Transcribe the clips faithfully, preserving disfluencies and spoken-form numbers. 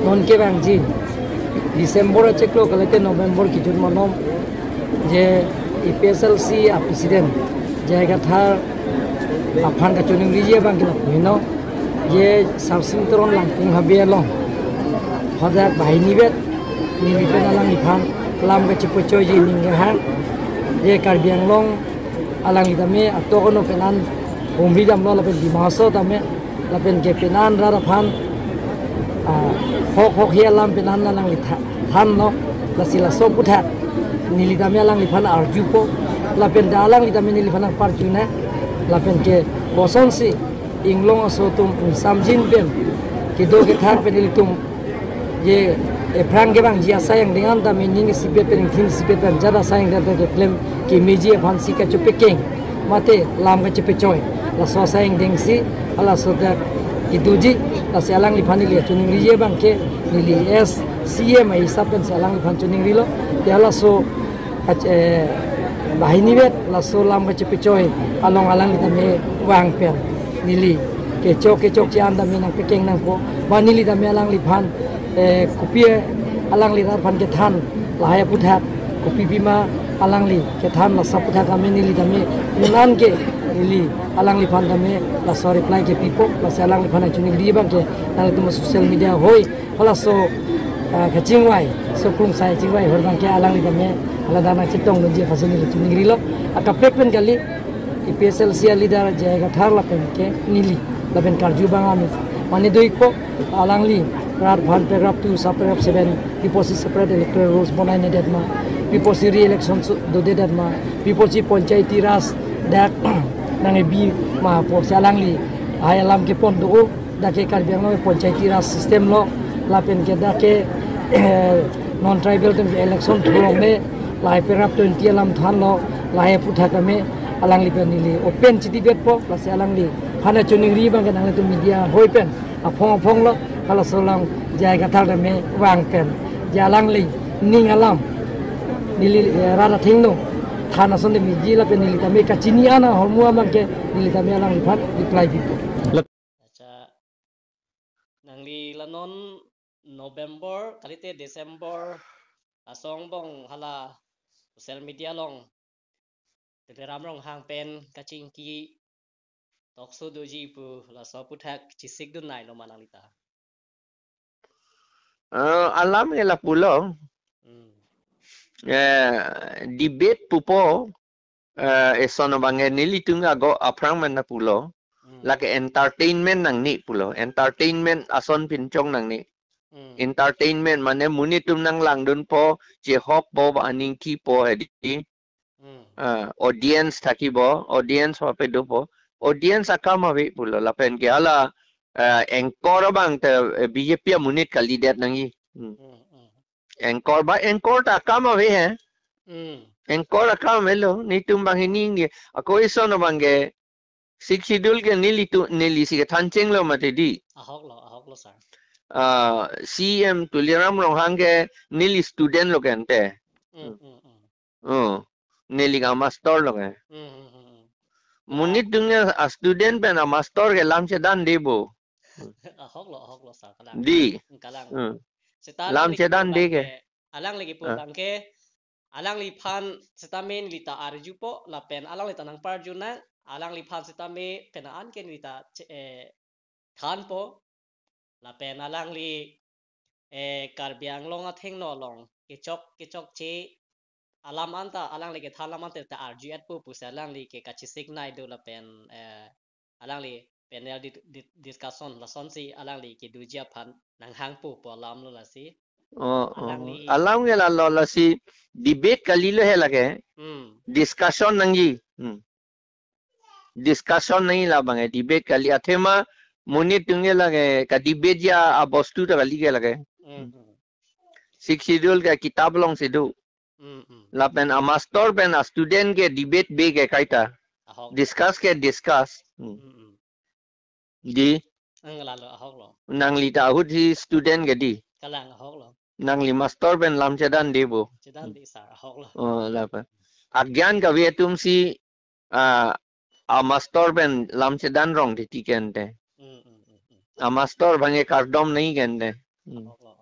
Non kevangji December achiklo kalite November kejut malom je A P S L C a president J I Kathar aphan kachoningriji abang ke lapu heno, je Sarsing Teron Langkung Habe along hadak banghini vet neli pen alangliphan lam kachepachoiji aning kehang, je Karbi Anglong alangli tame atok ano penan humri damlo lapen Dima Hasao tame lapen ke penan rat aphan, ah, hok hok hi alam penan alangli tha-, thanlo, lasi laso aputhak neli tame alangliphan arjupo, lapen ta alangli tame neliphan nangparjuna, lapen ke kosonsi inglong aso atum ingsamjin pen kedo kethak pen ilitum je ephrang kevangji asai angdeng an tame ning isipet pen ingthin isipet pen jat asai angdeng tame keklem kemeji aphansi kachepekeng mate lam kachepechoi, laso asai angdengsi halaso adak kedoji, lasi alangliphan neli choningriji abang ke neli as C M ahisap pensi alangliphan choningrilo. Te halaso kach-, eh, banghini vet laso lam kachepechoi along alangli tame vang pen neli kechok kechokche an tame nangpekeng nangpo, ba neli tame alangliphan, eh, kopi alangli rat aphan kethan lahai aputhak, kopi pima alangli kethan laso aputhak tame neli tame un an ke neli alangliphan tame laso reply kepipo, lasi alangliphan nangchoningri abang ke nangtum social media hoi halaso, ah, kachingvai, so krungsai chingvai ahut abang ke alangli tame hala dak nangchetongdunji aphansi neli choningrilo. Akaprek pen kali, A P S L C a leader J I Kathar lapen ke neli lapen karju abang amen mane do-ikpo, alangli rat aphan paragraph two, sub paragraph seven, pi apotsi separate electoral rolls bonai nedet ma, pi apotsi re-election su-, dodedet ma, pi apotsi Panchayati Raj dak nang-ebi ma pusi alangli hai alam kepon do-o. Dak ke Karbi Anglong Panchayati Raj system lo, lapen ke dak ke, eh, non tribal atum ke election thulongle, lahai paragraph twenty alam thanlo, lahai aputhak tame alangli pen neli open chedebate-po, lasi alangliphan nangchoningri abang ke nanglitum media hoi pen aphong aphong lo, halaso along J I Kathar tame vang pen je alangli ning alam neli, eh, rat athengno than ason de meji lapen neli tame kachini an ahormu abang ke neli tame alangliphan reply pipo. Acha, nangli la non November kalite December asong bong hala social media along Tuliram Ronghang pen kachingki talk show doji pu laso aputhak chesikdun nailo ma nangli ta? Eh, alam ke lapulo. Hmm. Eh, debate pupo, eh, eson abang ke nelitum ago aphrang men lapulo. Hmm. Lake entertainment nangne pulo. Entertainment ason pinchong nangne. Hmm. Entertainment mane monit atum nanglangdunpo, chehokpo, ba aning kipo hedi. Hmm. Ah, audience thakipo, audience papedopo. Audience akam ave pulo lapen ke hala, ah, anchor abang ta, eh, B J P amonit kalidet nangji. Hmm. Hmm, hmm. Anchor ba anchor ta akam ave he. Hmm. Anchor akam avelo, netum banghini ke, ako eson abang ke, Sixth Schedule ke nelitum, nelisi kethan chenglo mati di. Ahoklo, ahoklo, sir. Ah, C M Tuliram Ronghang ke neli student lo ke ante. Hmm, hmm, hmm. Oh, neli ke master lo ke. Hmm, hmm, hmm, hmm. Monit atum ke a student pen a master ke lam chedan de bo. Ahoklo, ahoklo, sir. Kalang. Di. Hmm, kalang. Hmm. Seta lam alangli chedan de ke. Alangli kipu abang ke, alangliphan sitame neli ta arjupo, lapen alangli ta nangparjunang, alangliphan sitame kena an ke neli ta che-, eh, thanpo, lapen alangli, eh, Karbi Anglong athengno along kechok kechokche alam anta, alangli kethan alam anta ta arju-etpo pusi alangli ke kachesik nai do lapen, eh, alangli panel di-, di-, discussion lasonsi alangli kedoji aphan nanghangpo pu alam lo lasi. Oh, oh. Alangli alam ke lalo lasi debate kalilo he lake. Hmm. Discussion nangji. Hmm. Discussion nangji labang ke debate kali athema monit atum ke lake ka debate ji abostu ta kali ke lake. Hmm, hmm. Sixth Schedule ke kitab alongsi do. Hmm, hmm. Lapen a master pen a student ke debate be ke kaita. Ahok. Discuss ke discuss. Hmm. Hmm, hmm. Di. Ang lalo ahoklo. Nangli ta ahut hi student ke di. Kalang ahoklo. Nangli master pen lam chedan de bo. Chedan de sir ahoklo. Oh, lapa. Agyan kave atumsi, ah, a master pen lam chedan rong titi ke ante. Hmm, hmm, hmm, hmm. A master abang ke kardom nangji ke ante. Hmm. Ahok lo.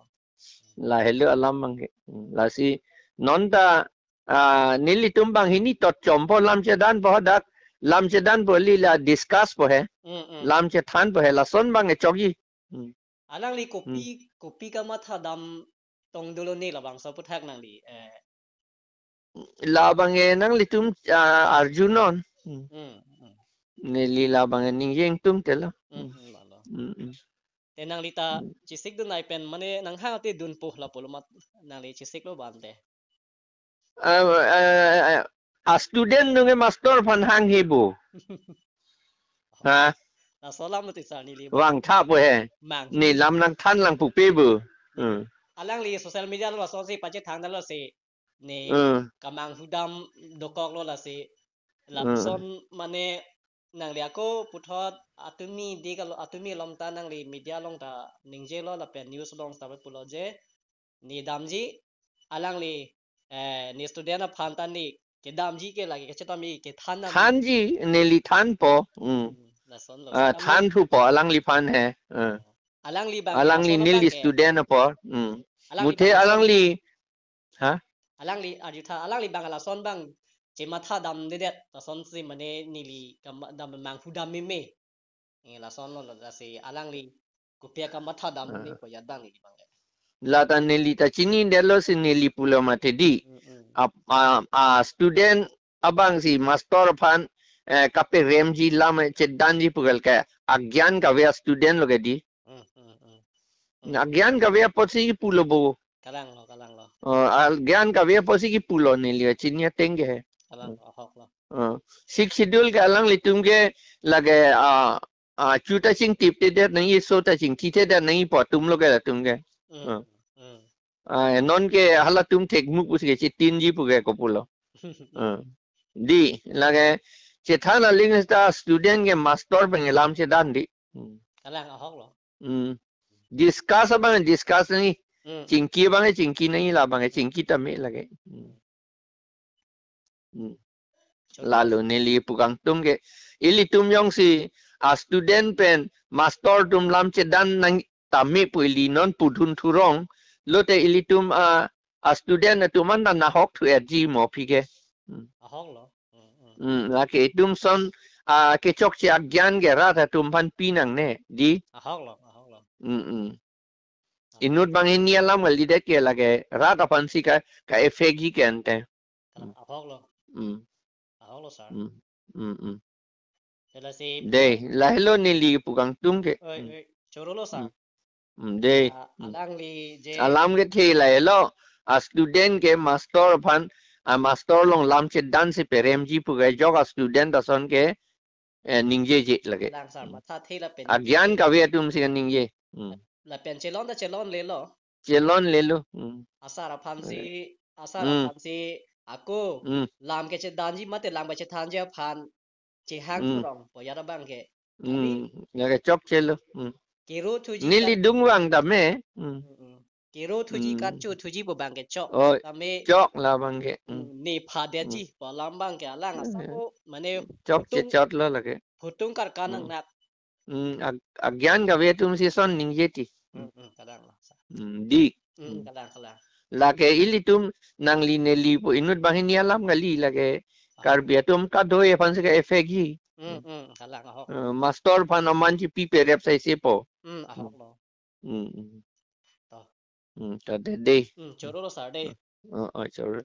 Lahelo alam abang ke. Hmm. Lasi non ta, ah, nelitum banghini tot chompo lam chedanpo hadak, lam chedanpo li la discuss po he. Hmm, hmm. Lam chethanpo he, lason abang e chokji. Hmm. Alangli kopi, hmm, kopi kamatha dam tong dolo ne labangso aphuthak nangli, eh, labang e nanglitum, ah, arjunon. Hmm. Hmm, hmm. Neli labang e ningje ingtum te lo. Hmm, hmm, lalo. Hmm, hmm. Te nangli ta, hmm, chesik dun ai pen mane nanghang te dunpo lapu lo mat nangli chesiklo ban te. Ah, ah, ah, a student nung e master aphan hanghe bo. Ha? Laso alam lo ti sir neli. Vangthapo he. Mang. Ne lam nangthan lang pupe bo. Hmm. Alangli social media lo lasonsi pachethang dalo si. Ne, hmm, kamanghu dam dokok lo lasi. Hmm. Lapuson mane nangli ako puthot atumi de kalo atumi along ta nangli media along ta ningjelo lapen news along ta pulo je. Ne damji alangli, eh, ne student aphan ta ne kedamji ke lake kachetami kethan dam. Thanji, neli thanpo. Hmm. Hmm, lason lo. Ah, than thupo alangliphan he. Hmm. Alangli bang alangli lason neli abang ke student apor. Hmm. Alangli muthe bang lason alangli. Ha? Alangli arju tha, alangli bang lason abang chematha damdedet, lasonsi mane neli kam dam manghu dam meme. Eh, lason lo lo lasi alangli kopi kamatha dam, ah, meme ko yat abang neli bang. Lata neli ta chinidetlo si neli pulo mati di. Hmm, hmm. Ap-, a, a student abang si master aphan, eh, kaperemji lam chedanji pu ke agyan kave a student lo ke di. Hmm, hmm, hmm. Hmm. Agyan kave apotsi kipulo bo. Kalang lo, kalang lo. Oh, agyan kave apotsi kipulo neli chini ateng ke he. Kalang lo, ahok lo. Oh. Sixth Schedule ke alanglitum ke lake, ah, ah, chu ta chingtipthedet nangji, so ta chingthithedet nangji pu atum lo ke latum ke. Hmm, oh, hmm. Ah, non ke halatum thekmuk pusi ke chitinji pu ke kopulo. Hmm. Di, lake chethan aling ta student ke master pen lam chedan di. Hmm. Kalang ahok lo. Hmm. Discuss abang discuss nangji. Hmm. Chingki abang chingki nangji, labang chingki tame lake. Hmm. Hmm. Chot. Lalo neli pu kangtum ke ilitum jongsi a student pen master atum lam chedan nang tame pu ili non pudun thurong lote ilitum a, a student atum an ta nahok thu erji mo aphi ke. Hmm. Ahok lo. Hmm, hmm. Hmm, lake itum son, ah, kechokche agyan ke rat atum aphan pi nangne di. Ahok lo, ahok lo. Hmm, hmm. Ahok. Inut banghini alam kalidet ke lake rat aphansi ka, ka-effect ji ke ante. Hmm. Ahok lo. Hmm. Ahok lo, sir. Hmm. Hmm, hmm. Te lasi. Dei, lahelo neli pu kangtum ke. Oi, hmm, oi, choro lo, sir. Hmm. Hmm, dei. Ah, hmm, alangli je alam kethe lahelo. A student ke master aphan, a master along lam chedansi peremji pu ke ajok a student ason ke, eh, ningjeje lake. Kalang sir, hmm, mathathe lapen. Agyan kave atumsi kaningje. Hmm. Lapen chelon ta chelonlelo. Chelonlelo. Hmm. A sir aphansi, eh, a sir, hmm, aphansi ako, hmm, lam kechedanji mate lam kachethanji aphan chehang, hmm, thurong po yara abang ke. Hmm, kali. Lake chokchelo. Hmm. Kero thuji neli kan- dungvang tame. Hmm. Hmm, hmm. Kero thuji, hmm, kacho thuji pu abang ke chok. Oh, tame chok labang ke. Hmm. Hmm, ne phadetji, hmm, pu alam abang ke alang, eh, asap mane chokche putung, chot lo lake. Putung karkan, hmm, nangnak. Hmm, ag-, agyan kave atumsi son ningje ti. Hmm, hmm, kalang lo, sir. Hmm, di. Hmm, hmm, kalang, kalang. Lake ilitum nangli neli pu inut banghini alam kali lake. Ah. Karbi atum kadoi aphansi ka-effect ji. Hmm, hmm, kalang ahok. Eh, master aphan aman chipi perep saise po. Hmm, ahok lo. Hmm, hmm. To. Hmm, to dei, dei. Hmm, choro lo sir dei. Oh, oh, choro.